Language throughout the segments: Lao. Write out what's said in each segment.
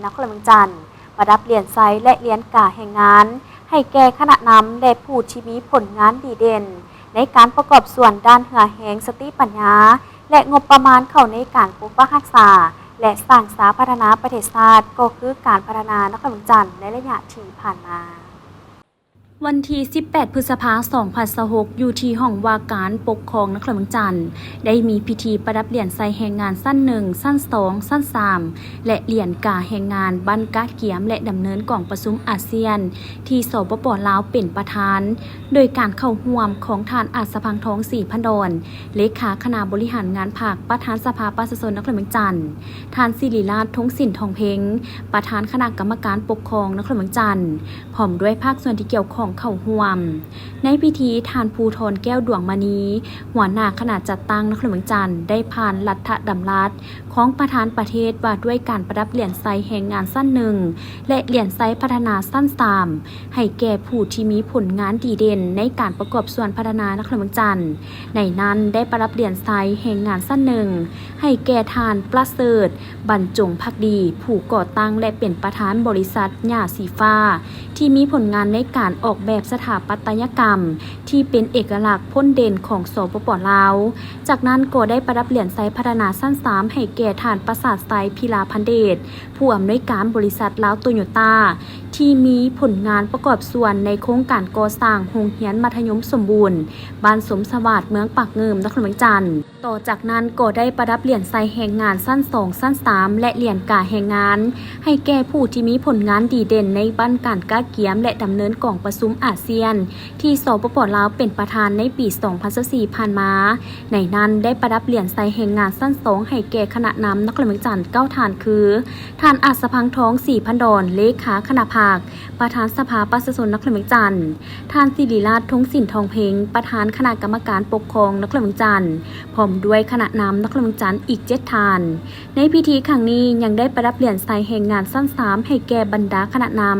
ນະຄອນຫຼວງວຽງຈັນ ປະດັບຫຼຽນໄຊ ແລະ ຫຼຽນກາແຮງງານ ໃຫ້ແກ່ຄະນະນຳ ແລະ ຜູ້ທີ່ມີຜົນງານດີເດັ່ນ ໃນການປະກອບສ່ວນດ້ານເຫື່ອແຮງສະຕິປັນຍາ ແລະ ງົບປະມານເຂົ້າໃນການປົກປັກຮັກສາ ແລະ ສ້າງສາພັດທະນາປະເທດຊາດ ກໍຄືການພັດທະນານະຄອນຫຼວງວຽງຈັນໃນໄລຍະທີ່ຜ່ານມາ. ວັນທີສິບແປດ ພຶດສະພາ ສອງພັນຊາວຫົກ ຢູ່ທີ່ຫ້ອງວ່າການປົກຄອງນະຄອນຫຼວງວຽງຈັນ ໄດ້ມີພິທີປະດັບຫຼຽນໄຊແຮງງານຊັ້ນໜຶ່ງ, ຊັ້ນສອງ, ຊັ້ນສາມ ແລະ ຫຼຽນກາແຮງງານ ບັ້ນກະກຽມ ແລະ ດຳເນີນກອງປະຊຸມອາຊຽນ ທີ່ ສປປ ລາວ ເປັນປະທານ ໂດຍການເຂົ້າຮ່ວມຂອງທ່ານ ອາດສະພັງທອງ ສີພັນດອນ ເລຂາຄະນະບໍລິຫານງານພັກ ປະທານສະພາປະຊາຊົນນະຄອນຫຼວງວຽງຈັນ, ທ່ານ ສິລິລາດ ທົງສິນທອງເພັງ ປະທານຄະນະກຳມະການປົກຄອງນະຄອນຫຼວງວຽງຈັນ ພ້ອມດ້ວຍພາກສ່ວນທີ່ກ່ຽວຂ້ອງເຂົ້າຮ່ວມ. ໃນພິທີ ທ່ານ ພູທອນ ແກ້ວດວງມະນີ ຫົວໜ້າຄະນະຈັດຕັ້ງນະຄອນຫຼວງວຽງຈັນ ໄດ້ຜ່ານລັດຖະດຳລັດຂອງປະທານປະເທດວ່າດ້ວຍການປະດັບຫຼຽນໄຊແຮງງານຊັ້ນໜຶ່ງ ແລະ ຫຼຽນໄຊພັດທະນາຊັ້ນສາມ ໃຫ້ແກ່ຜູ້ທີ່ມີຜົນງານດີເດັ່ນໃນການປະກອບສ່ວນພັດທະນານະຄອນຫຼວງວຽງຈັນ. ໃນນັ້ນໄດ້ປະດັບຫຼຽນໄຊແຮງງານຊັ້ນໜຶ່ງ ໃຫ້ແກ່ທ່ານ ປະເສີດ ບັນຈົງພັກດີ ຜູ້ກໍ່ຕັ້ງ ແລະ ເປັນປະທານບໍລິສັດຫຍ້າສີຟ້າ ທີ່ມີຜົນງານໃນການອອກແບບສະຖາປັດຕະຍະກຳ ທີ່ເປັນເອກະລັກພົ້ນເດັ່ນຂອງ ສປປ ລາວ. ຈາກນັ້ນກໍໄດ້ປະດັບຫຼຽນໄຊພັດທະນາຊັ້ນສາມ ໃຫ້ແກ່ທ່ານ ປະສາດໄຊ ພິລາພັນເດດ ຜູ້ອຳນວຍການບໍລິສັດລາວໂຕໂຍຕ້າ ທີ່ມີຜົນງານປະກອບສ່ວນໃນໂຄງການກໍ່ສ້າງໂຮງຮຽນມັດທະຍົມສົມບູນ ບ້ານສົມສະຫວາດ ເມືອງປາກງື່ມ ນະຄອນຫຼວງວຽງຈັນ. ຕໍ່ຈາກນັ້ນກໍໄດ້ປະດັບຫຼຽນໄຊແຮງງານຊັ້ນສອງ, ຊັ້ນສາມ ແລະ ຫຼຽນກາແຮງງານ ໃຫ້ແກ່ຜູ້ທີ່ມີຜົນງານດີເດັ່ນໃນດ້ານການກະກຽມ ແລະ ດຳເນີນກອງປະຊຸມອາຊຽນ ທີ່ ສປປ ລາວ ເປັນປະທານໃນປີສອງພັນຊາວສີ່ ຜ່ານມາ. ໃນນັ້ນໄດ້ປະດັບຫຼຽນໄຊແຮງງານຊັ້ນສອງ ໃຫ້ແກ່ຄະນະນຳນະຄອນຫຼວງວຽງຈັນເກົ້າທ່ານ ຄື ທ່ານ ອາດສະພັງທອງ ສີພັນດອນ ເລຂາຄະນະພັກ ປະທານສະພາປະຊາຊົນນະຄອນຫຼວງວຽງຈັນ, ທ່ານ ສິລິລາດ ທົງສິນທອງເພັງ ປະທານຄະນະກຳມະການປົກຄອງນະຄອນຫຼວງວຽງຈັນ ພ້ອມດ້ວຍຄະນະນຳນະຄອນຫຼວງວຽງຈັນອີກເຈັດທ່ານ. ໃນພິທີຄັ້ງນີ້ຍັງໄດ້ປະດັບຫຼຽນໄຊແຮງງານຊັ້ນສາມ ໃຫ້ແກ່ບັນດາຄະນະນຳ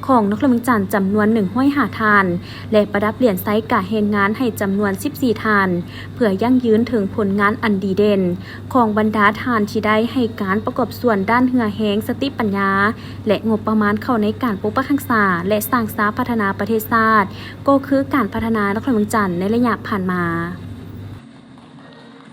ຂອງນະຄອນຫຼວງວຽງຈັນ ຈຳນວນໜຶ່ງຮ້ອຍຫ້າທ່ານ ແລະ ປະດັບຫຼຽນໄຊກາແຮງງານໃຫ້ຈຳນວນສິບສີ່ທ່ານ ເພື່ອຢັ້ງຢືນເຖິງຜົນງານອັນດີເດັ່ນຂອງບັນດາທ່ານທີ່ໄດ້ໃຫ້ການປະກອບສ່ວນດ້ານເຫື່ອແຮງສະຕິປັນຍາ ແລະ ງົບປະມານເຂົ້າໃນການປົກປັກຮັກສາ ແລະ ສ້າງສາພັດທະນາປະເທດຊາດ ກໍຄືການພັດທະນານະຄອນຫຼວງວຽງຈັນໃນໄລຍະຜ່ານມາ.